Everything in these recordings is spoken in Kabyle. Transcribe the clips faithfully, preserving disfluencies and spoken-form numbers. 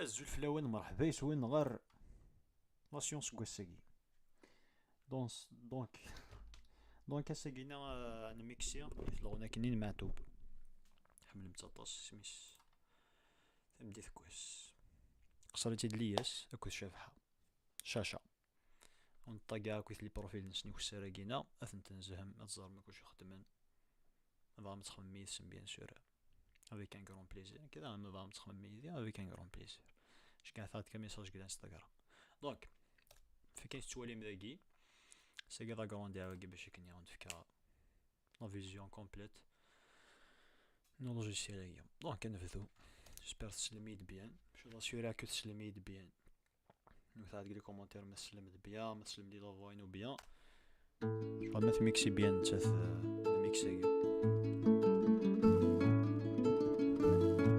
Azul fell-awen, merḥba yes-wen ɣer la science n wass-agi. Donc, donc, donc ass-agi-nni, euh, ad nmiksi lɣuna-nni n Meɛtub. Tḥemmlem-tt aṭas, isem-is Tameddit n wass. Qeṣṣer-itt-id Liyas akked Cabḥa. Caca. Ur neṭṭaga akkit les profils-nsen i ukessar-agi-nni, ad ten-tnezzhem, ad teẓrem akk acu xeddmen. Ma tebɣam ad txemmem yid-sen, bien sûr, avec un grand plaisir. Nekk daɣen, ma tebɣam ad txemmem yid-i, avec un grand plaisir. Je gagne-t-id comme message deg Instagram. Donc, f akken tettwalim dagi, sagi d agrandi wagi bac akken ad wen-d-fkeɣ la vision complète n logiciel-agi. Donc, ad nebdu. J'espère teslem-iyi-d bien. Je suis rassuré que teslem-iyi-d bien. Newta deg les commentaires ma teslem-d bien, ma teslem-d i la voix-inu bien. Nchallah ma tmiksi bien nettat, euh, lmiksi-agi.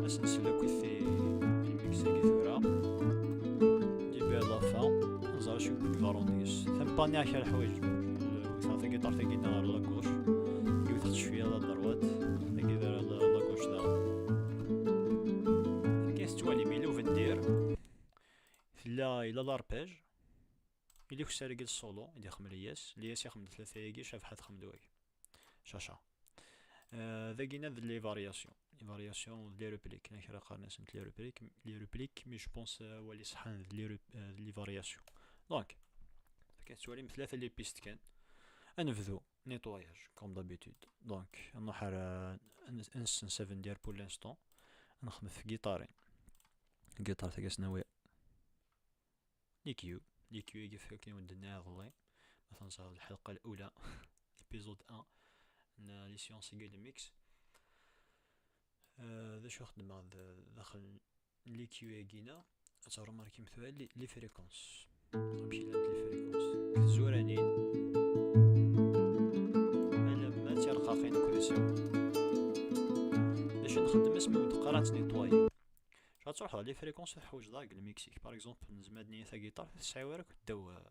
Ad s-nsel akkit i lmiksi-agi tura. Début à la fin, ad nẓer acu i iḍerrun deg-s. Tampani akal ḥwaǧ. Wteɣ tagiṭart-agi-nni ɣer la gauche. Yiwet xeṭ cwiya la droite. Tagi d la, la gauche daɣen. Tagi tettwalim, yella ubendir. Tella, yella l'arpège. Yella ukessar-agi d solo, i d-ixdem Liyas. Liyas ixdem-d tlata-agi, Cabḥa txdem-d wagi. Caca. Euh, dagi-nni d les variations. Les variations d les répliques. Kra qqaren-asent les répliques, les répliques, mais je pense, euh, wali ṣeḥḥan d les rep-, euh, d les variations. Donc, akka tettwalim tlata les pistes kan. Ad nebdu nettoyage, comme d'habitude. Donc, ad nruḥ ar, euh, ad n-, ad nessens abendir pour l'instant. Ad nexdem ɣef tgiṭarin. Tgiṭart-agi ad s-nawi l'E Q. L'E Q-agi f akken i wen-d-nniɣ iḍelli. Ma tenẓer lḥelqa l'ula, l'épisode un, n les sciences-agi n lmix. Euh, d acu xedmeɣ d-, daxel n l'E Q-agi-nni, ad tṛumarkim tura les, les fréquences. Amek i llant les fréquences? Tizuranin, alamma d tirqaqin akked usawen. D acu nxeddem asmi ur d-qqar ad tt-nettoyer? Ad truḥeḍ les fréquences ad tḥewǧeḍ deg lmix-ik. Par exemple, nezmer ad nini tagiṭart ur tesɛi ara akk ddaw, euh,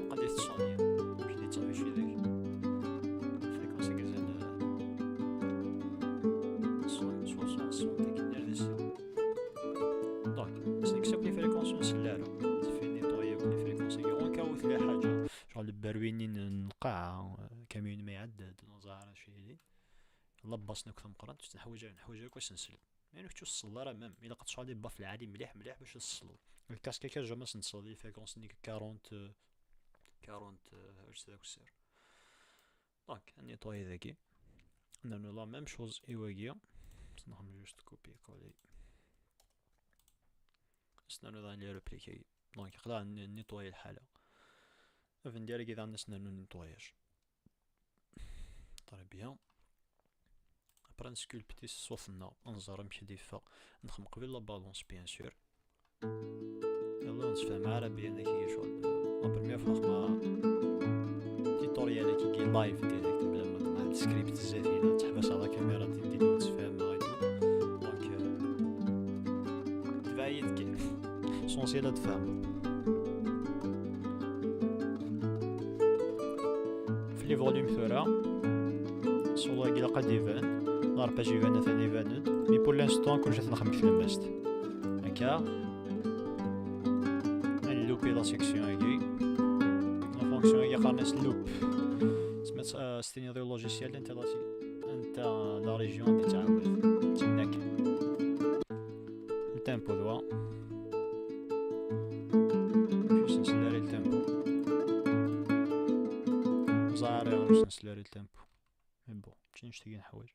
qad tettṣani. Amek i d-yettɣici deg fréquence i izan, euh, cent, soixante, cent, akken ar d ass-a. Donc, ass-nni akk les fréquences ur nsell ara. Teffi nettoyer akk les fréquences-agi. En cas ur tella ḥaǧa, genre le berwinin n lqaɛa, euh, kamyun ma iɛedda-d, ur neẓra ara acu yili. Labas-nni akk tameqqrant, ur tt-neḥwaǧ ara, neḥwaǧ akk ad s-nsel. Mais kečč ur tselleḍ ara même, ilaq ad tesɛuḍ les baffes lɛali mliḥ, mliḥ bac ad tesleḍ. Lkas akka, jamais ad tesleḍ les fréquences-nni quarante, euh, quarante, euh, hertz d akessar. Donc, ad nettoyer dagi. Nernu la même chose i wagi. Nexdem juste copier coller. Ad s-nernu daɣen les répliques-agi. Donc, aql-aɣ n-, nettoyer lḥala. Abendir-agi daɣen ad s-nernu nettoyage. Très bien. Après, ad nsculpti s ṣṣut-nneɣ, ad nẓer amek i d-yeffeɣ. Nexdem qbel la balance, bien sûr. Yella ur netfehhem ara bien dagi ccɣel. La première fois xedmeɣ tutoriel-agi live direct, bla ma d script zdat-i, ad teḥbes la caméra, tindi ur tfehhem et tout. Donc, euh, tbeɛ-iyi-d kan. L'essentiel ad tfehmeḍ. Fi les volumes tura, solo-agi ilaq ad d-iban, l'arpège iban, atan iban-d, mais pour l'instant kullec ad t-nexdem deg tlemmast. Akka. Ad nlupi la section-agi. La fonction-agi qqaren-as loop. Tsemma-, euh, s-tiniḍ i logiciel anta la si-, anta la région i d-yettɛawad. Ttenna kan. Le tempo d wa. Acu s-nsel ara i le tempo? Ẓer ara acu s-nsel ara i le tempo. Mais bon, mačči annect-agi i neḥwaǧ.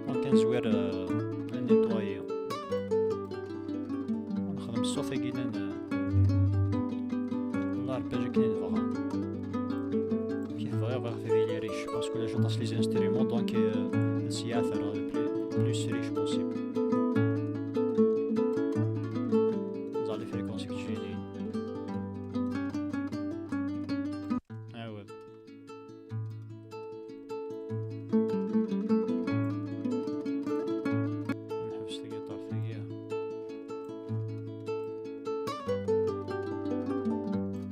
Donc, ad nezwir, euh, ad nettoyer. Ad nexdem ṣṣut-agi n, euh, l'arpège akken i nebɣa. Kif bɣiɣ, bɣiɣ tadili riche, parce que ulac aṭas les instruments, donc, euh, ad sɛiɣ tara le plus, plus riche possible. Ẓer les fréquences i k-ttjinin. Awal. Nḥebs tagiṭart-agi.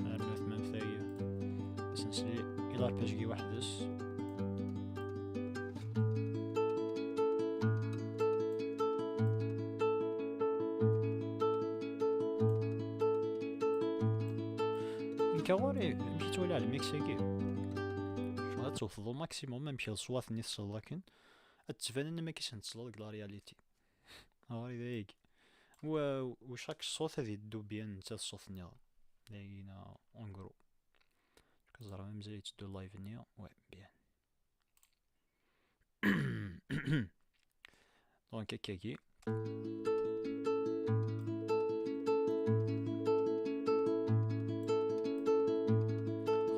Nernu tmamt-agi. Ad s-nsel i l'arpège-agi weḥd-s. Akka ɣur-i, amek i ttwaliɣ lmix-agi? Cɣal ad tewteḍ au maximum, amek d ṣṣwat-nni tesleḍ akken, ad d-ttbanen am akken i sen-tesleḍ deg la réalité. Ɣur-i d ayagi. Wa, u chaque ṣṣut ad yeddu bien netta d ṣṣut-nniḍen. Dagi neɣ en gros. Ẓriɣ ma mazal yetteddu live-nni. Ouais, bien. Donc, akkagi.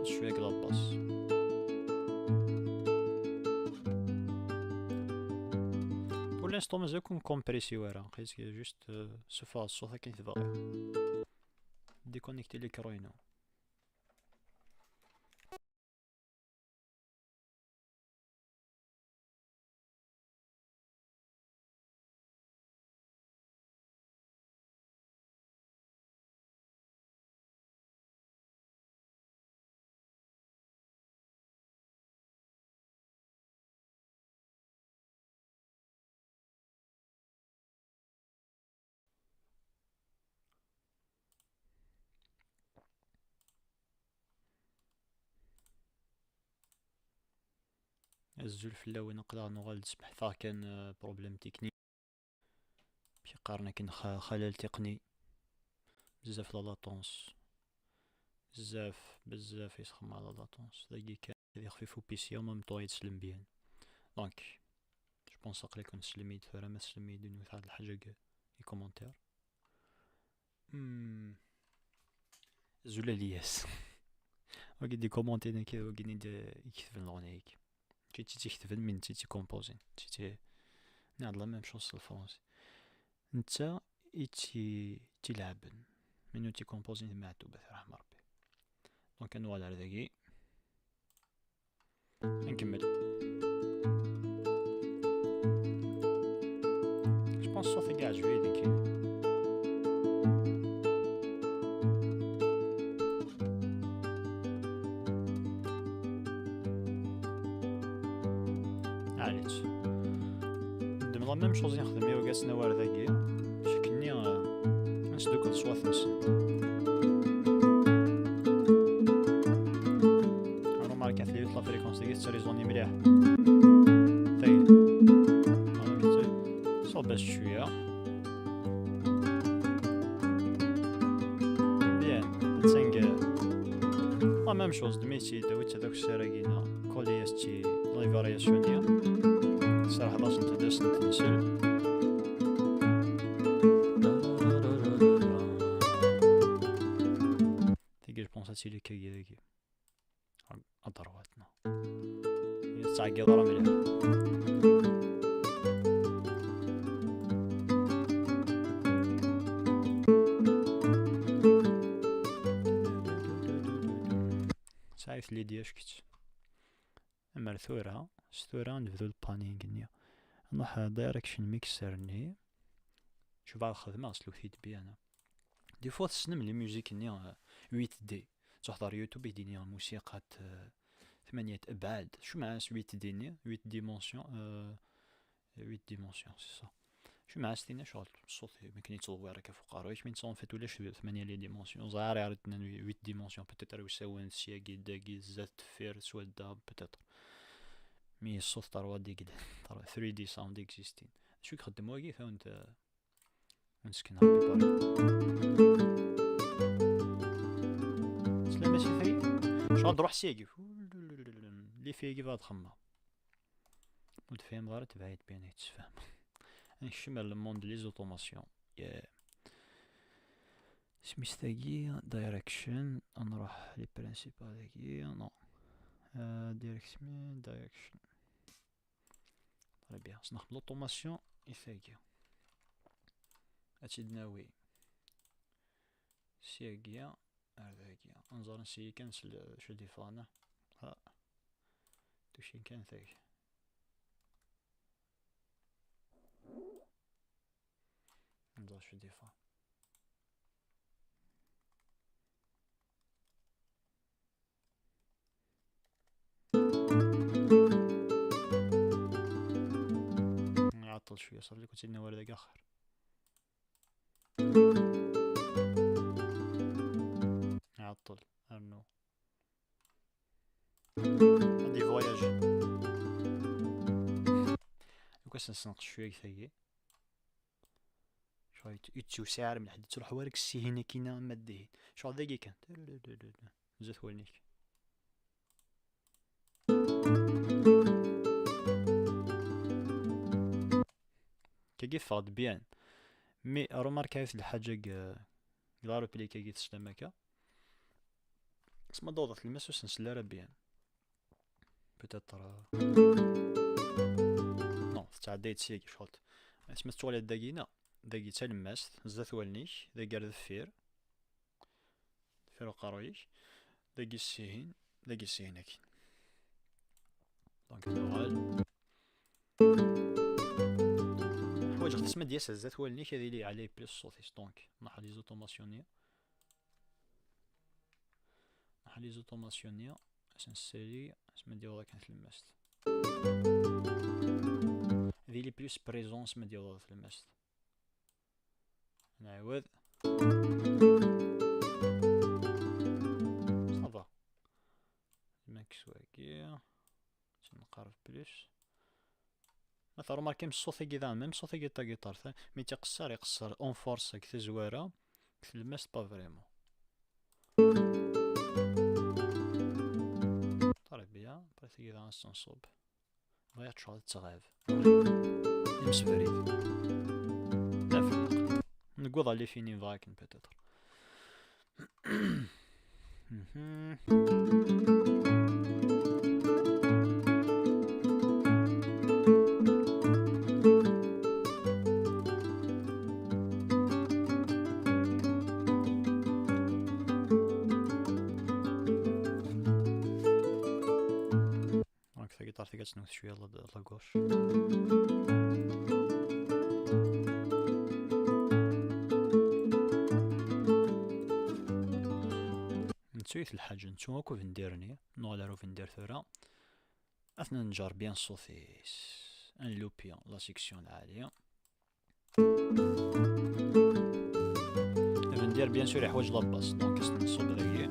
Xas cwiya deg la basse. Pour l'instant, mazal ur compressiɣ ara. Qis-, juste, euh, ssufɣeɣ ṣṣut akken i t-bɣiɣ. Déconnecter l'écran-inu. Azul fell-awen, aql-aɣ nuɣal-d, smeḥteɣ kan, euh, problème technique. Amek i qqaren akken, xa-, xalal tiqni. Bezzaf la latence. Bezzaf, bezzaf i txemmeɛ la latence. Dagi kan ad yexfif upisi, en même temps yettslem bien. Donc, je pense aql-iken teslem-iyi-d tura, ma teslem-iyi-d, nwiɣ tɛedda lḥaǧa deg les commentaires. Hmm. Azul a Lyas. Wagi d les commentaires nekk, wagi i d-iketben leɣnaya-agi. Mačči d tt-iketben, mais d tt-ikompozen. D tt-, neɣ d la même chose s lefransi. Netta i tt-, i tt-ilɛeben. Mais netta ikompozen d Meɛtub, ad t-yerḥem Rebbi. Donc, ad nuɣal ar dagi. Ad nkemmel. Je pense ṣṣut-agi yeɛǧeb-iyi nekkini. Ɛlit. Ddem la même chose i nexdem i urgaz-nni awar dagi. Cekk-nni, euh, ad nesdukkel ṣṣwat-nsen. Remarquez la fréquence dagi tettrizuni mliḥ. Tagi. Ṣubb-as cwiya. Bien, nsengel. La même chose, ddem-itt-id, awi-tt d akessar-agi-nneɣ. Coller-as-tt i les variations-nni. Serrḥeḍ-asent-d, ad asent-nsel. Tagi, je pense ad tili akka dagi. Ad ṛwaten. Ur tettɛeggiḍ ara mliḥ. Sɛit l'idée acu-tt. Amer tura, s tura ad nebdu le planning-nni. Nruḥ direction mixer-nni. Cbaɣ xedmeɣ s lewti d bien. Des fois tessnem les musiques-nni, euh, huit D. Tṛuḥeḍ ɣer YouTube, i d-ini musiqa, euh, tmanya abɛad. Cumɛa-s huit D-nni, huit dimensions, euh, huit dimensions, c'est ça. Cumɛa-s tinna, cɣel ṣṣut, mi akken yettḍewwir akka f uqerruy-ik, mi nettɣunfa-t ulac tmanya les dimensions. Ẓer ar d-nnan huit dimensions, peut-être ar usawen, syagi, dagi, zdat, deffir, s wadda, peut-être. Mi ṣṣut trois D, trois D sound existin. D acu i ixeddem wagi, tawent, euh, Ad nesken Happy Party. Teslam a sifri? Cɣal d-ruḥ syagi. Li figi bɣa ad xemmeɣ. Ur tefhimeḍ ara, tebɛid bien ad tessefhem. Ad nekcem ar le monde les automations. Yeah. Isem-is tagi, direction. Ad nruḥ les principaux dagi. Non. Euh, direction, direction. Très bien. Ad nexdem l'automation i tagi. Ad tt-id-nawi syagi ar dagi. Ad nẓer ansi kan s l-, acu d-yeffɣen. Ha. Tucin kan tagi. Ad nẓer acu d-yeffɣen. Nɛeṭṭel cwiya, ṣafi, kut sidna war dagi axir. Nɛeṭṭel. ibeṭṭel. Rnu. Ad ivoyaji. Lukan ad s-nessenqes cwiya deg tagi. Ccɣel yettiwsiɛ ara mliḥ, yettruḥ war deg ssihin akkin am dihin. Ccɣel dagi kan. Zdat wallen-ik. Kagi ffeɣ-d bien. Mi remarka yiwet lḥaǧa deg, deg la réplique-agi teslam akka. Asma d-awḍeɣ tlemmast ur s-nsell ara bien. Peut-être, euh, non, tettɛedday-d syagi, ccɣel. Asma tettwaliḍ dagina, dagi d talemmast, zdat wallen-ik, dagi ar deffir, deffir uqerruy-ik, dagi ssihin, dagi ssihin akkin. Donc, nuɣal. Ḥwaǧeɣ tasma d-yas zdat wallen-ik ad yili yeɛlay plus ṣṣut-is. Donc, nruḥ les automations-nni. Nruḥ les automations-nni. Ad s-nessali asma d-yaweḍ akken tlemmast. Ad yili plus présent asma d-yaweḍ tlemmast. Nɛiwed. Ça va. Nekkes wagi. Nqerreb plus. Ma tṛumarkim ṣṣut-agi daɣen, même ṣṣut-agi n tagiṭart, mi tt-iqeṣṣer, iqeṣṣer en force deg tazwara, deg tlemmast pas vraiment. Très bien, après tagi daɣen ad tt-nṣubb. Bɣiɣ ad tecɛel ad tɣab. Imsebrid. D afelleq. Newweḍ ɣer les finis bɣa akken peut-être. Mhm. Donc, tagiṭart-agi ad tt-nwet cwiya la, la gauche. Nettu yiwet lḥaǧa, nettu akk ubendir-nni, nuɣal ar ubendir tura. Ad t-nǧer bien ṣṣut-is. Ad nlupi la section lɛali. Abendir, bien sûr, yeḥwaǧ la basse, donc ad s-nṣubb dagi.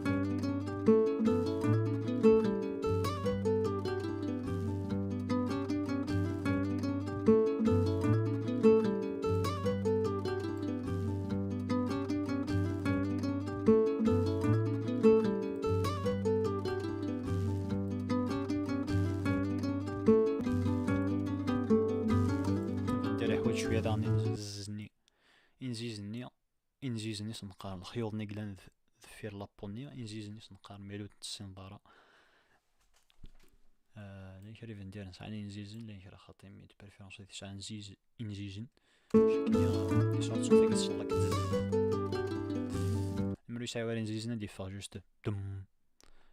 Abendir yeḥwaǧ cwiya daɣen inzizen-nni. Inzizen-nni, inzizen i s-neqqar lexyuḍ-nni yellan d-, deffir la peau-nni, inzizen i s-neqqar, ma yella ur ten-tessineḍ ara. Ah, llan kra ibendiren sɛan inzizen, llan kra xaṭi, mais de préférence ad sɛan ziz-, inzizen. Cekni, ah, yesɛa ṣṣut-agi tessneḍ akka. Lemmer ur yesɛi ara inzizen ad d-yeffeɣ juste dum.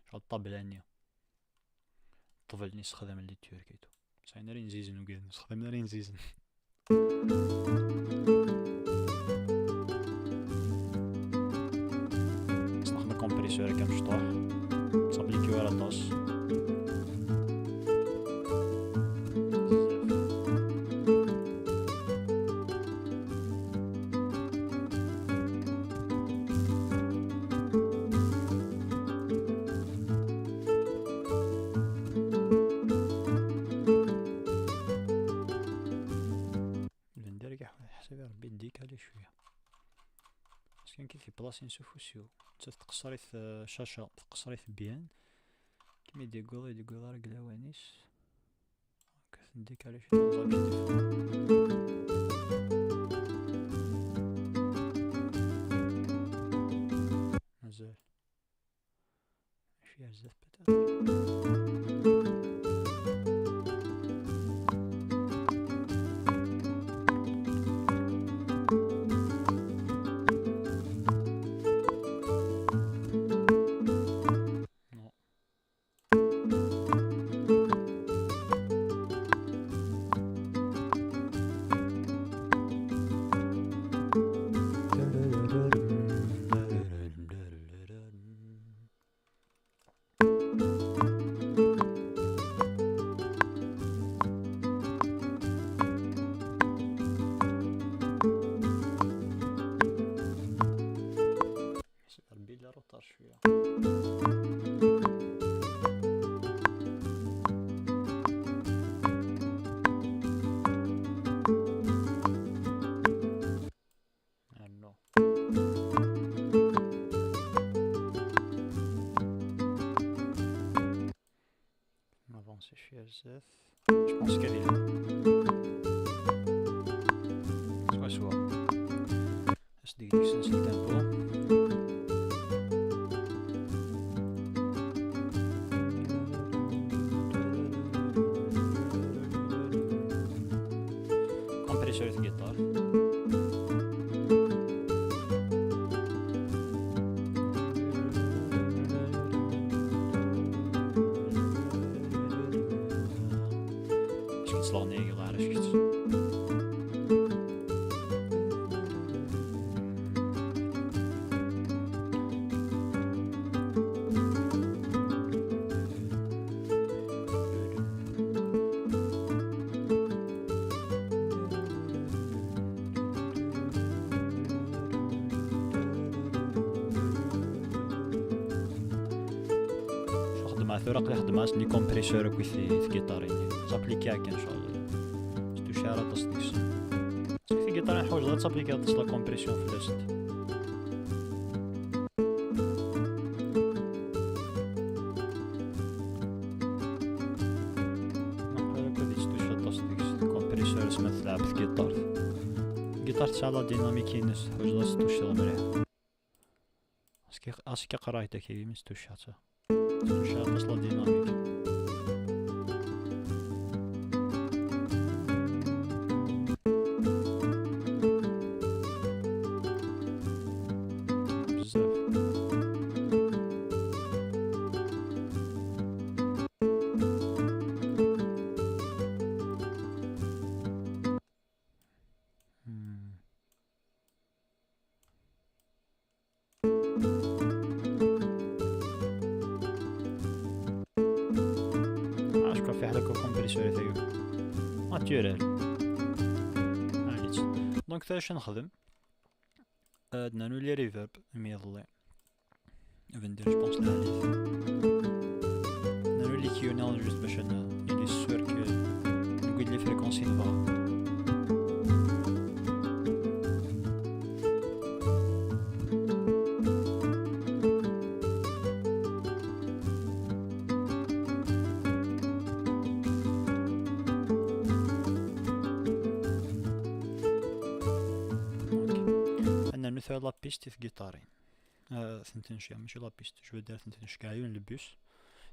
Cɣel ṭṭabla-nni. Ṭṭbel-nni sexdamen les Turcs et tout. Sɛin ara inzizen ugaden, sexdamen ara inzizen. Sneɣ ma compresseur akka mecṭuḥ. Ttqablik ara aṭas. Lbendir-agi ḥsab i Rebbi décalé cwiya. Parce que nekk fi place-ines ufus-iw. Nettat tqeṣṣer-it, euh, ccaca, tqeṣṣer-it bien. Kem i d-yewwiḍ, i d-yewwiḍ ara deg lawan-is. Akka tendikali cwiya, neẓra amek i d-yeffeɣ. Mazal. Mačči ar zdat, peut-être. Non. Nsecci ar zdat. Je pense qu'elle est là. Soit, soit. As-d deg-sen si le tempo. Compressor de guitare. Acu k-tt-laɣen yagi ɣer acu k-tt. Xedmeɣ tura, aql-i xedmeɣ-as les compresseurs akked tgiṭarin. Ẓapliki akken, ncɣel. Ur stucci ara aṭas deg-sen. Tigiṭarin ḥwaǧeḍ ad taplikiḍ aṭas la compression fell-asent. Naqal akk ad yestucci aṭas deg-s compresseurs ma tleɛb tgiṭart. Tgiṭart tesɛa la dynamique-ines, teḥwaǧeḍ ad testucciḍ mliḥ. Aski, aski aqerray-d akk-agi mi testucciḍ. Testucciḍ aṭas la dynamique. Bezzaf. Hmm. Acku fiḥel akk compresseur-agi. Naturel. Ɛlit. Donc, tura acu nexdem? Ad nernu les reverbs, mi iḍelli. Vender, je pense, la Alice. Nernu les Q nine juste باش ن-, نولي sûr que نقول les fréquences ينفع. أنا نثر la piste في guitare. آه، ثنتين شيء، ماشي la piste، je veux dire ثنتين شكايون le bus.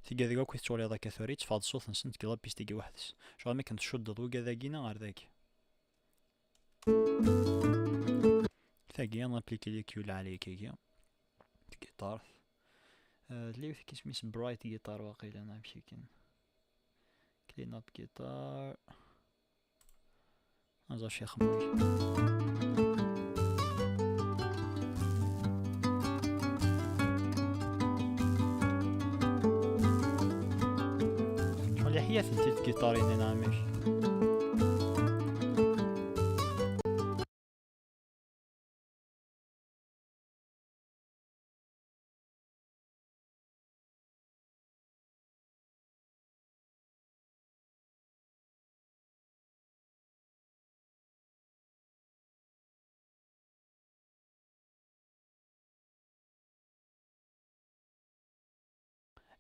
Tigad akk i tettwaliḍ akka tura, yettfeɣ-d ṣṣut-nsent deg la piste-agi weḥd-s. Ccɣel mi akken tcuddeḍ ugad-agi neɣ ar dagi. Tagi, napliki les Q lɛali akkagi. Tgiṭart. Ah, d yiwet isem-is Bright Guitar waqila, neɣ amek akken. Clean up guitar. Aẓ acu ixemmem. Mliḥ-iyi-tent-id tgiṭarin-nni, neɣ amek?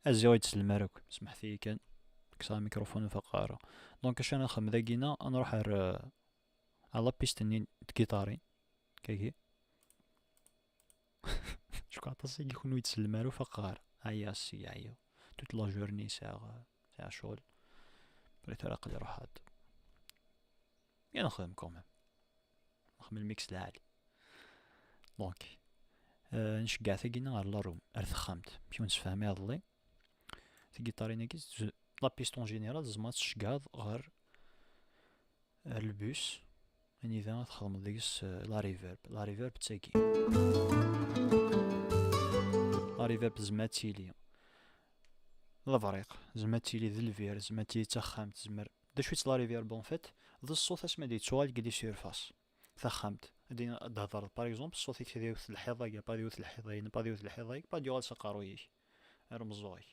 Aziɣ ur yi-d-tsellem ara akk, smeḥt-iyi kan. Kkseɣ amikrufun ur faqeɣ ara. Donc, acu ara nxedm dagina, ad nruḥ ar, ar la piste-nni n tgiṭarin. Kagi. Cukkeɣ aṭas agi kunwi ur yi-d-tsellem ara, ur faqeɣ ara. Ɛyiɣ, ssi, ɛyiɣ. Toute la journée sɛiɣ, sɛiɣ ccɣel. Après tura aql-i ruḥeɣ-d. Ya nexdem quand même. Nexdem lmix lɛali. Donc, euh, nceggeɛ tagina ɣer la room, ar texxamt. Amek ur nessefham iḍelli. Tigiṭarin-agi, z-, la piste en général, tzemreḍ ad tceggɛeḍ ɣer, ɣer le bus. Anida ad txedmeḍ deg-s, euh, la reverb. La reverb d tagi. La reverb tezmer ad tili d abriq, tezmer ad tili d lbir, tezmer ad tili d taxxamt, tezmer. D acu-tt la reverb en fait? D ṣṣut asmi d-yettuɣal deg les surfaces. Taxxamt. Ad d-, ad d-thedreḍ, par exemple, ṣṣut-ik ad iwet lḥiḍ-agi, ad iwet lḥiḍ-in, ad iwet lḥiḍ-agi, ad yuɣal s aqerruy-ik, ar umeẓẓuɣ-ik.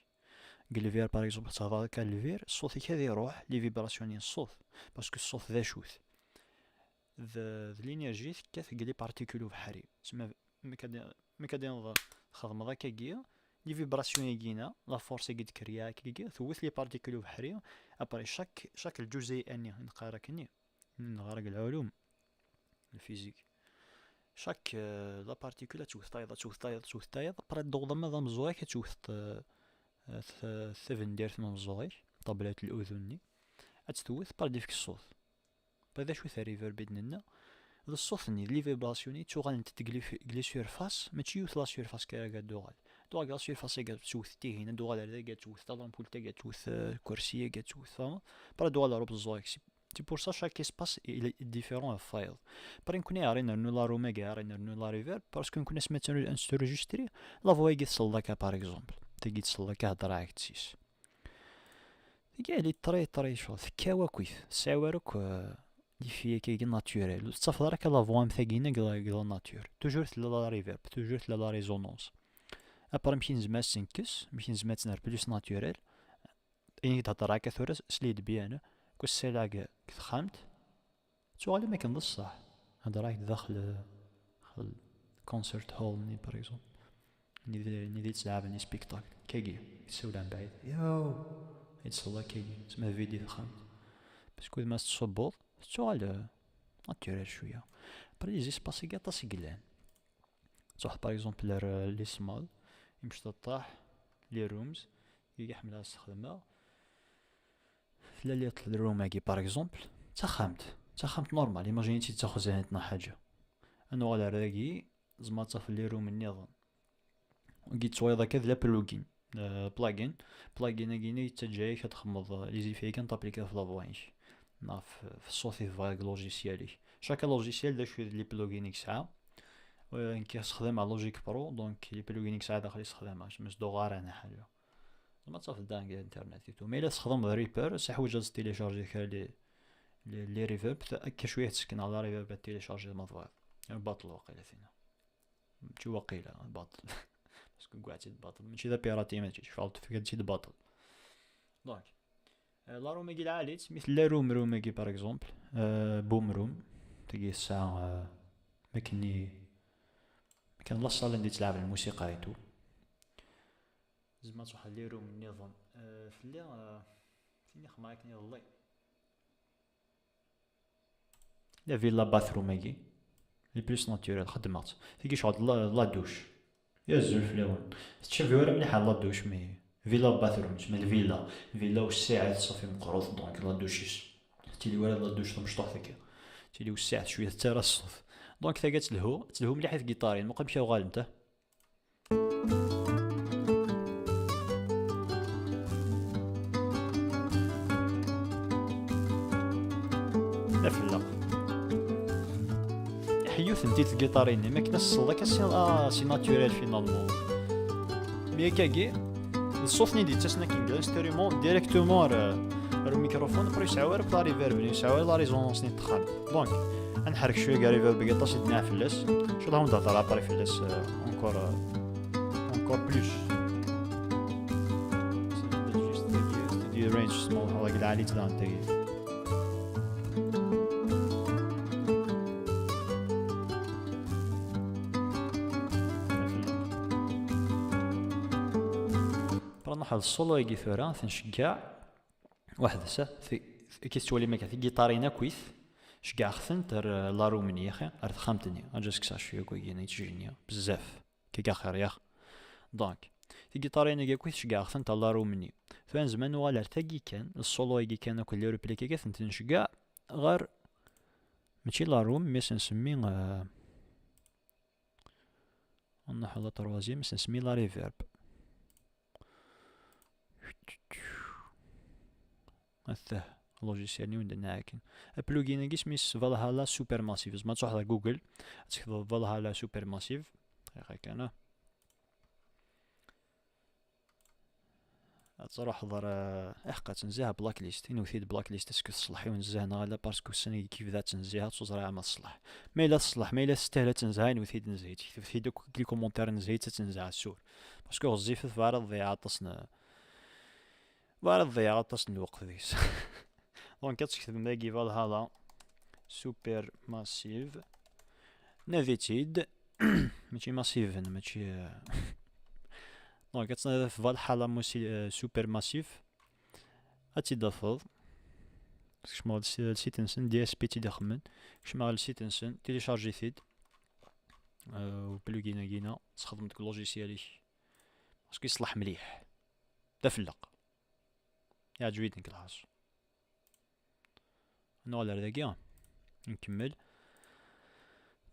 Deg lbir, par exemple, ad thedreḍ akka lbir, ṣṣut-ik ad iruḥ, les vibrations-nni n ṣṣut, parce que ṣṣut d acu-t? D, d l'énergie tekkat deg les particules ubeḥri. Tsemma, mi kad, mi kad txedmeḍ akkagi, les vibrations-agi-ina, la force-agi d-créa-agi, tewwet les particules ubeḥri, après chaque, chaque lǧuzayi-nni, neqqar akkenni, neɣra deg lɛulum, lfizik. Chaque, euh, la particule ad tewwet tayeḍ, ad tewwet tayeḍ, ad tewwet tayeḍ, après d-tewweḍ ama d ameẓẓuɣ-ik, ad tewwet, euh, t-, tabendirt n umeẓẓuɣ-ik, tablat l-udun-nni, ad tt-tewwet, après d-ifk ṣṣut. Après d acu-t reverb i d-nenna? D ṣṣut-nni, d les vibrations-nni ttuɣalent-d deg les, deg les surfaces, mačči yiwet la surface kan ara d-tuɣal. Tuɣal deg la surface-agi ad tewwet tihin, ad d-tuɣal ar dagi ad tewwet talampult-agi, ad tewwet, euh, akersi-agi, ad tewwet, tfehmeḍ? Après ad d-tuɣal ar ubeẓẓuɣ-ik. C'est, c'est pour ça chaque espace est, est différent ɣef wayeḍ. Après nekkni ara nernu la room-agi, ara nernu la reverb, parce que nekkni asmi ad tt-enregistrer, la voix-agi tesleḍ akka, par exemple. Tagi tesleḍ akka, hedreɣ-ak-tt. Tagi elle est très, très chaude, tekkaw akkit, tesɛiw ara akk, euh, l'effet-agi naturel. Ur tettafeḍ ara akka la voix am tagi-ina deg la, deg la nature. Toujours tella la reverb, toujours tella la résonance. Après amek i nezmer ad tt-nekkes, amek i nezmer ad tt-nerr plus naturel. Ayen i d-hedreɣ akka tura, sel-iyi-d bien, akk ssalaɣ deg texxamt, tuɣal am akken d ṣṣeḥ. Hedreɣ-ak-d daxel, daxel concert hall-nni, par exemple. Nni di, nni di ttleɛben les spectacles. Kagi, yessawel ɛn bɛid. Yaw! Yettṣella kagi, tma vidi texxamt. Parce que ma tettṣubbuḍ, tettuɣal, euh, naturel cwiya. Après les espaces-agi aṭas i yellan. Tṛuḥ, par exemple, ar, euh, les small, imecṭaṭaḥ, les rooms, i ḥemmleɣ ad sxedmeɣ. Tella les room-agi, par exemple, d taxxamt, d taxxamt normal, imagine-tt-id d taxzant neɣ ḥaǧa. Ad nuɣal ar dagi, tzemreḍ ad tafeḍ les room nniḍen. Wagi tettwayeḍ akka d la plugin. Euh, plugin. Plugin-agi-nni yettaǧǧa-yak ad txedmeḍ, euh, les effets-agi n t'appliquer ɣef la voix-ik. Neɣ f, f ṣṣut i tebɣiḍ deg logiciel-ik. Chaque logiciel d acu d les plugins i yesɛa. Euh, nekk ssexdameɣ Logic Pro, donc les plugins i yesɛa daxel i ssexdameɣ, ma s-d-uɣaren ḥaǧa. Tzemreḍ ad tafeḍ dan deg internet et tout. Ma yella tessexdameḍ Reaper, s ḥwaǧ ad télécharger kra les, les, les reverb, ta-, akka cwiya ad tsekneḍ la reverb ad télécharger ma tebɣiḍ. Baṭel waqila tina. Mačči waqila, baṭel. Parce que gwaɛt-id baṭel. Mačči d apirati, mačči tecfeḍ tefka-tt-id baṭel. Donc, euh, la room-agi lɛali-tt, mi tella room, room-agi, par exemple, euh, boom room, tagi tesɛa, euh, makken i, makken la salle anda i ttlɛab lmusiqa et tout. Tzemreḍ ad tṛuḥeḍ les room nniḍen. Euh, fell-i, euh, tin i xedmeɣ akken iḍelli. La villa bathroom-agi, les plus naturel, xedmeɣ-tt. Tagi tecɛel la, la douche. Ya azul fell-awen. Tettcabi ara mliḥ ar la douche, mais villa bathroom, tma lvilla. Villa wessiɛet, ṣafi meqqret, donc la douche-is. Tettili wara la douche tamecṭuḥt akka. Tettili wessiɛet cwiya, tettarra ṣṣut. Donc tagi ad telhu, ad telhu mliḥ i tgiṭarin, muqel amek uɣalent, ah. D afelleq. Iḥeyyu-tent-id tgiṭarin-nni, mi akken ad s-tesleḍ akka si, ah, si naturel finalement. Mi akkagi, d ṣṣut-nni d-yettasen akken deg l'instrument directement ar, ar umikrufun, après ur yesɛi ara akk la reverb, ur yesɛi ara la résonance-nni n texxamt. Donc, ad nḥerrek cwiya deg reverb-agi aṭas i d-nniɣ fell-as. Cwiya ad awen-d-hedreɣ après fell-as, euh, encore, euh, encore plus. Juste dagi, studio range, small, deg lɛali-tt daɣen tagi. Après nruḥ ɣer ṣṣulu-agi tura, ad t-nceggeɛ. Weḥd-s, ti-, ti-, ki tettwalim akka, tigiṭarin akkit, ceggɛeɣ-tent ar, euh, la room-nni, yaxi, ar texxamt-nni. Aǧa ssekseɣ cwiya akk-agi, yettjinni bezzaf. Kagi axir, yax. Donc, tigiṭarin-agi akkit, ceggɛeɣ-tent ar la room-nni. Tura nezmer nuɣal ar tagi kan, ṣṣulu-agi kan akk, les repliques-agi, ad tent-nceggeɛ ɣer, mačči la room, mais ad s-nsemmi, euh, ad nruḥ la troisième, ad s-nsemmi la reverb. Attah, logiciel-nni wen-d-nniɣ akken. Aplugin-agi isem-is Valhalla Supermassive. Tzemreḍ ad tṛuḥeḍ ɣer Google, ad tektubeḍ Valhalla Supermassive. Dqiqa kan. Ad tṛuḥeḍ ɣer, eh, iḥeqqa, ad tt-nziɣ blacklist. Inwet-iyi-d blacklist, est-ce que teṣleḥ i unezzeh neɣ ala, parce que ussan-agi kif da tt-nziɣ, ur ẓriɣ ma teṣleḥ. Ma yella teṣleḥ, ma yella testahel ad tt-nziɣ, inwet-iyi-d nzeh-itt. Ktebet-iyi-d akk les commentaires nzeh-itt, ad tt-nziɣ, sûr. Parce que ɣezzifet, bɣiɣ ad tḍeyyeɛ aṭas n, bɣiɣ ad tḍeyyeɛ aṭas n lweqt deg-s. Donc, ad tketvem dagi Valhalla Supermassive. Nadit-id. Mačči massive, mačči, euh, Donc, ad tnadiḍ ɣef Valhalla Musi-, euh, Supermassive. Ad tt-id-tafeḍ. Kecmeɣ ɣer si-, le site-nsen, D S P i tt-id-ixemmen. Kecmeɣ ɣer le site-nsen, télécharge-it-id. Euh, u plugin-agi-na, tesxedmeḍ deg logiciel-ik. Parce que yeṣleḥ mliḥ. D afelleq. Yeɛǧeb-iyi nekk lḥaṣ. Nuɣal ar dagi. Nkemmel.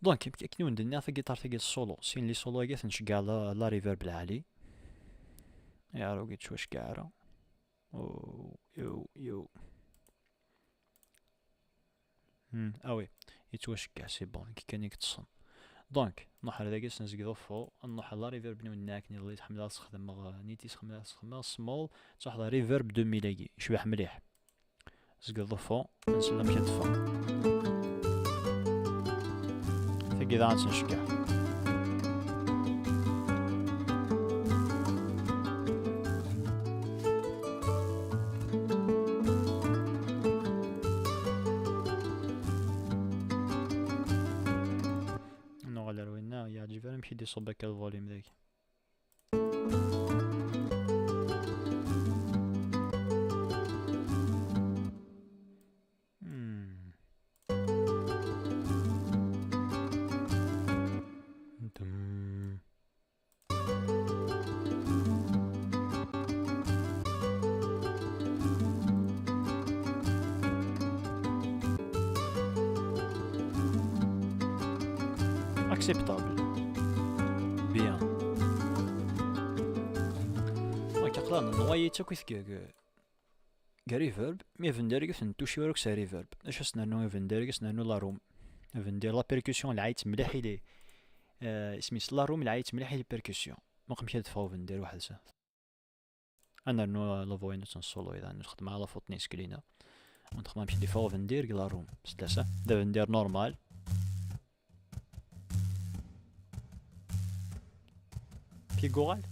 Donc, akken i wen-d-nniɣ, tagiṭart-agi d solo. Sin les solos-agi ad ten-nceggeɛ la, la reverb lɛali. Ayɣer ur yettwaceggeɛ ara? Oh, yo, yo. Hmm, ah oui, yettwaceggeɛ, c'est bon, nekk kan i yeṭṭsen. Donc, nruḥ ar dagi s nezged uffu, nruḥ ar la reverb-nni wen-nniɣ akken iḍelli, ḥemmleɣ ad sxedmeɣ, euh, niti sxedmeɣ, sxedmeɣ small, tṛuḥeḍ ar reverb deux mille-agi, yecbeḥ mliḥ. Zged uffu, nsel amek ad teffeɣ. Tagi daɣ ad tt-nceggeɛ. Nuɣal ar winna, yeɛǧeb ara amek i d-iṣubb akka lvolume dagi. Hmm. Dum. Acceptable. Bien. Donc, aql-aɣ nennuɣ-iyi-tt akk i tgag. Deg reverb, mi abendir-agi ur t-nettuci ara akk s reverb. D acu as-nernu i ubendir-agi? As-nernu la room. Abendir, la percussion lɛayet mliḥ i les, euh, isem-is la room lɛayet mliḥ i les percussions. Muqel amek ad teffeɣ ubendir weḥd-s. Ad nernu la voix-inu n solo, idan nexdem la faute-nni s klina. Nexdem amek ad yeffeɣ ubendir deg la room. S tlata, d abendir normal. Amek i yuɣal?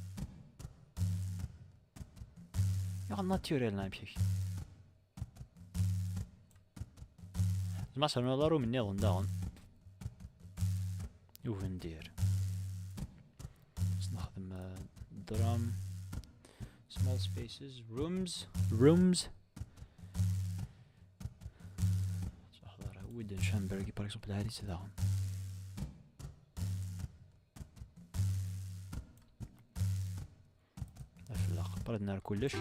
Yuɣal naturel, neɣ amek? Zemreɣ ad s-rnuɣ la room nniḍen daɣen. I ubendir. Ad nexdem, uh, drum. Small spaces. Rooms. Rooms. Ttwaxḍer wooden chamber-agi, par exemple, d arit daɣen. Afelleq, après ad nerr kullec.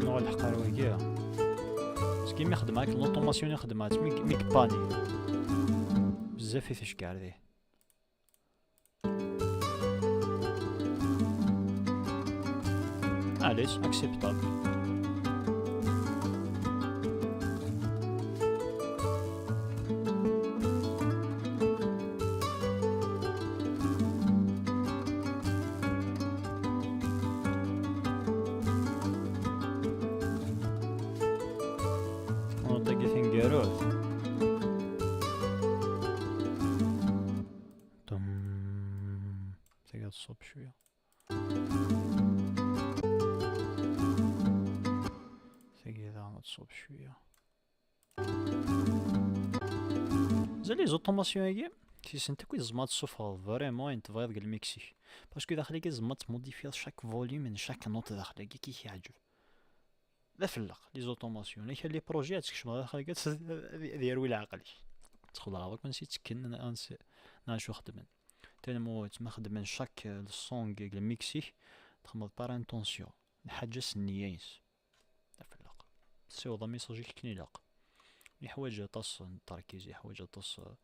Nuɣ lḥeq ar wagi. Seg imi xedmeɣ akken l'automation i xedmeɣ-tt mi, mi yepani. Bezzaf i teckeṛ dih. Allez, acceptable. Tagi taneggarut. Tum. Tagi ad tṣubb cwiya. Tagi daɣen ad tṣubb cwiya. Mazal les automations-agi, tisent akk i tezmer ad tessufɣeḍ vraiment ayen tebɣiḍ deg lmix-ik. Parce que daxel-agi tzemreḍ ad tmodifiḍ chaque volume n chaque note daxel-agi, kif yeɛǧeb. D afelleq, les automations. Yak les projets ad tkecmeḍ daxel-agi, ad, ad yerwi leɛqel-ik. Txelɛeḍ akk ansi ttekken, ansi, neɣ acu xeddmen. Tella lmut, ma xeddmen chaque, euh, le son deg lmix-ik, txedmeḍ par intention. Lḥaǧa s nniya-ines. D afelleq. Tessiweḍ amessage-ik akken ilaq. Yeḥwaǧ aṭas n terkiz, yeḥwaǧ aṭas, uh,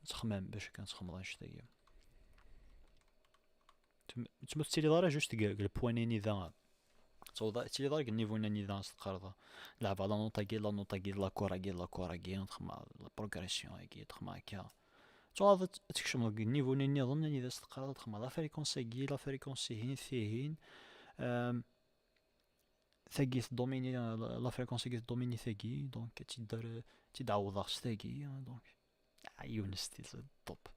n ttexmam bac akken ad txedmeḍ annect-agi. Tm-, tma ur tettiliḍ ara juste deg, deg le point-nni da. Tettiliḍ ara deg niveau-nni da, s teqqareḍ. Leɛbeɣ la note-agi, la note-agi, l'accord-agi, l'accord-agi, txedmeḍ la progression-agi, txedmeḍ akka. Tuɣaleḍ ad t-, ad tkecmeḍ deg niveau-nni nniḍen, anida s teqqareḍ, txedmeḍ la fréquence-agi, la fréquence-ihin, tihin. Euh, tagi tdomini, la, la fréquence-agi tdomini tagi, donc ad tt-id-, ad tt-id-ɛawdeɣ s tagi, donc, ah, yiwen n style, top.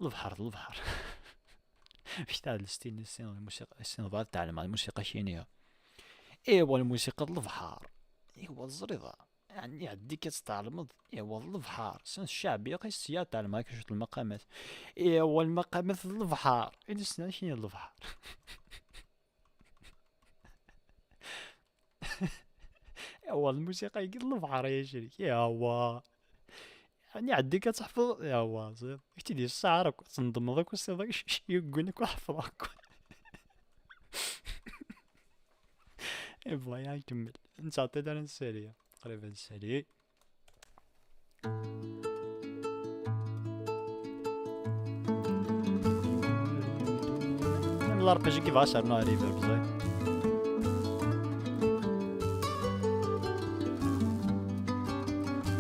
Lebḥer d lebḥer. Mec tɛedlest-in sin lmusiqa, sin bɣa tɛelmeɣ lmusiqa kiniya. Iwa lmusiqa d lebḥer. Iwa teẓriḍ. Ɛni ɛeddi-k ad tɛelmeḍ. Iwa d lebḥer. Sin ccaɛbi aqis sya tɛelmeɣ akka cwiṭ lmaqamat. Iwa lmaqamat d lebḥer. Ini sin kiniya d lebḥer. Iwa lmusiqa-agi d lebḥer ay acrik. Iwa. Ɛni ɛeddi-k ad teḥfeḍ? Iwa, ẓriɣ. Ak-tt-id yessɛer akk, tendmeḍ akk, ssiḍ akk, yuggun akk, ḥfeḍ akk. Iwa, ya nkemmel. Nettɛeṭṭil ara nsali. Qrib ad nsali. Même l'R P G qui va s'arrêter arriver, vous savez.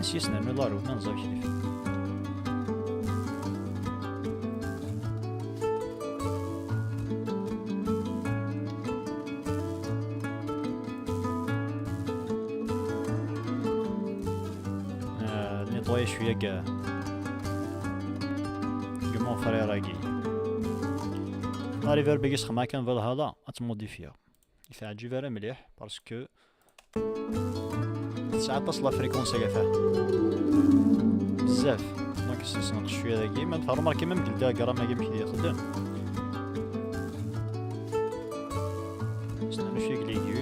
Si c'est un dollar ou non, ça, je l'ai fait. آه، نيطوي شوية كاع. كيما فريراكي. La reverb-agi sexdmeɣ kan Valhalla, ad tt-modifiyeɣ. Teɛǧib ara mliḥ, parce que tesɛa aṭas la fréquence agi fah. Bzzaf. Donc, c'est un شوية dagi, même remarquez même que le diagramme-agi amek i yexdem. C'est un effet aigu.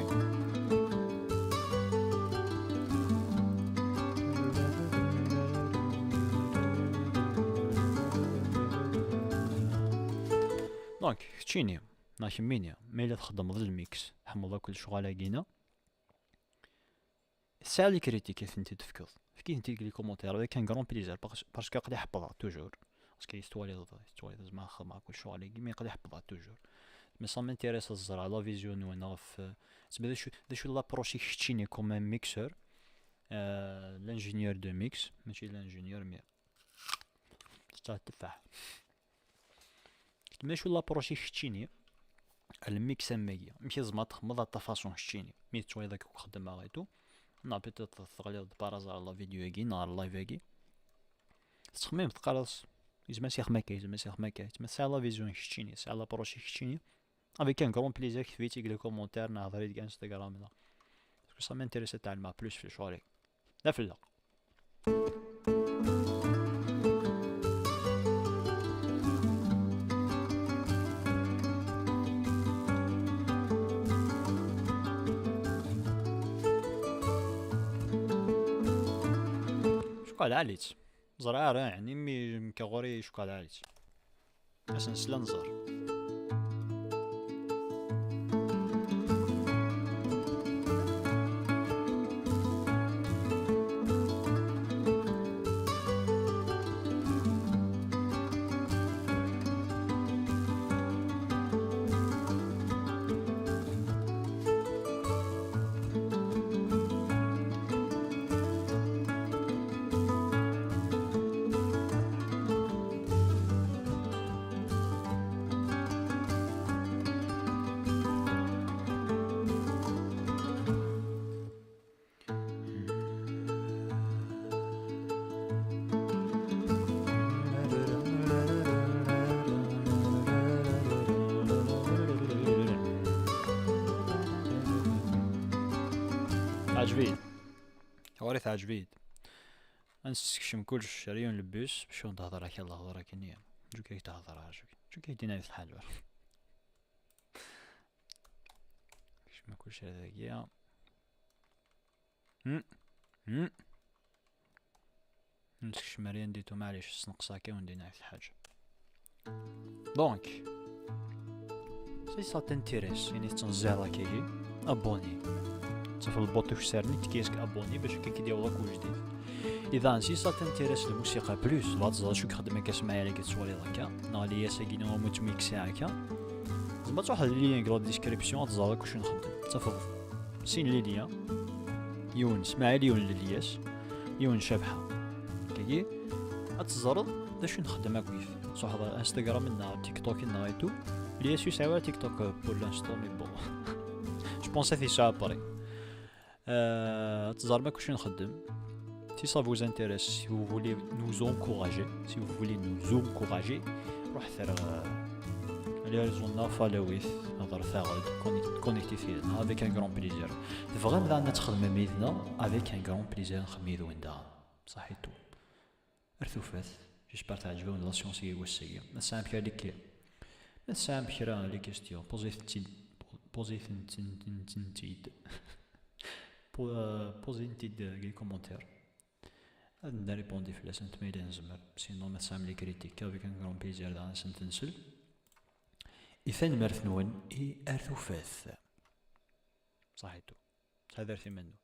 Donc, keččini, neɣ kemmini, ma yella txeddmeḍ lmix, tḥemmleḍ akk lecɣal-agi-na, tesɛa les critiques i tent-id-tefkeḍ. Efk-iten-id deg les commentaires, avec un grand plaisir, parce, parce que aql-i ḥeppḍeɣ toujours. Parce que tettwaliḍ, tettwaliḍ zma xedmeɣ akk lecɣal-agi, mais aql-i ḥeppḍeɣ toujours. Mais ça m'intéresse ad ẓreɣ la vision-nwen ɣef, euh, zma d acu, d acu l'approche-ik keččini comme un mixeur, euh, l'ingénieur de mix, mačči l'ingénieur, mais tettaɣ tteffaḥ. Kečč mačči l'approche-ik keččini, lmix am wagi. Amek i tzemreḍ txedmeḍ à ta façon keččini? Mi tettwaliḍ akka xeddmeɣ et tout. Neɣ peut-être teɣliḍ-d par hasard la vidéo-agi, neɣ live-agi. Tettxemmimeḍ teqqareḍ, yezmer ad s-ixdem akka, yezmer ad s-ixdem akka. Yezmer tesɛiḍ la vision keččini, tesɛiḍ l'approche keččini. Avec un grand plaisir, kteb-itt-id deg les commentaires, neɣ hḍeṛ-iyi-d deg Instagram, neɣ. Parce que ça m'intéresse ad tɛelmeɣ plus f lecɣal-ik. D afelleq. Cukkeɣ lɛali-tt. Ẓriɣ ara, yeɛni, mi nekka ɣur-i cukkeɣ lɛali-tt. Ad s-nsel ad nẓer. Teɛǧeb-iyi. Ɣur-i teɛǧeb-iyi. Ad nessekcem kullec ar yiwen lebbi-s, bac ur d-hḍer akka lehḍur akkenni. Ǧuk-ak d-hḍer, ǧuk. Ǧuk-ak d-ini lḥal. Kecmeɣ kullec ar dagi. Hmm. Hmm. Nessekcem ar yandi tu, maɛlic, sneqseɣ akka wen-d-ini ɣef lḥaǧa. Donc, si ça t'intéresse, ini tettneẓẓiɛeḍ akkagi, abonné. Tafeḍ lbuṭ ukessar-nni, tekki-as abonné, bac akka k-id-yaweḍ akk ujdid. Idan, si ça t'intéresse lmusiqa plus, tebɣa teẓreḍ acu i ixeddem akka Smaɛil akka tettwaliḍ akka, neɣ Lyas-agi neɣ amu ttmikseɣ akka, tzemreḍ ad truḥeḍ lien deg la description, ad teẓreḍ akk acu nxeddem. Tafeḍ sin lilien, yiwen Smaɛil, yiwen Lyas, yiwen Cabḥa. Akkagi, ad teẓreḍ d acu nxeddem akkit. Truḥeḍ ar Instagram-nneɣ, TikTok-nneɣ et tout. Lyas ur yesɛi ara TikTok, euh, pour l'instant, mais bon. Je pense ad t-yesɛu après. Euh, ad teẓrem akk acu nxeddem. Si ça vous intéresse, si vous voulez nous encourager, si vous voulez nous encourager, ruḥet ar, euh, les réseaux-nneɣ, followit, hedṛet-aɣ-d, connect- connectit yid-neɣ avec un grand plaisir. Tebɣam daɣen ad txedmem yid-neɣ, avec un grand plaisir nxeddem yid-wen daɣen. Ṣaḥit. Ar tufat. J'espère teɛǧeb-awen la science i wass-agi. Ma tesɛam kra n les que- ma tesɛam kra n les questions, posez-tent-id, posez-tent-id, po- euh, posez-tent-id deg les commentaires. Ad n-répondre fell-asent ma yella nezmer. Sinon, ma tesɛam les critiques, avec un grand plaisir daɣen ad sent-nsel. I tanemmirt-nwen, i ar tufat. Ṣaḥit. Ttḥadaret iman-nwen.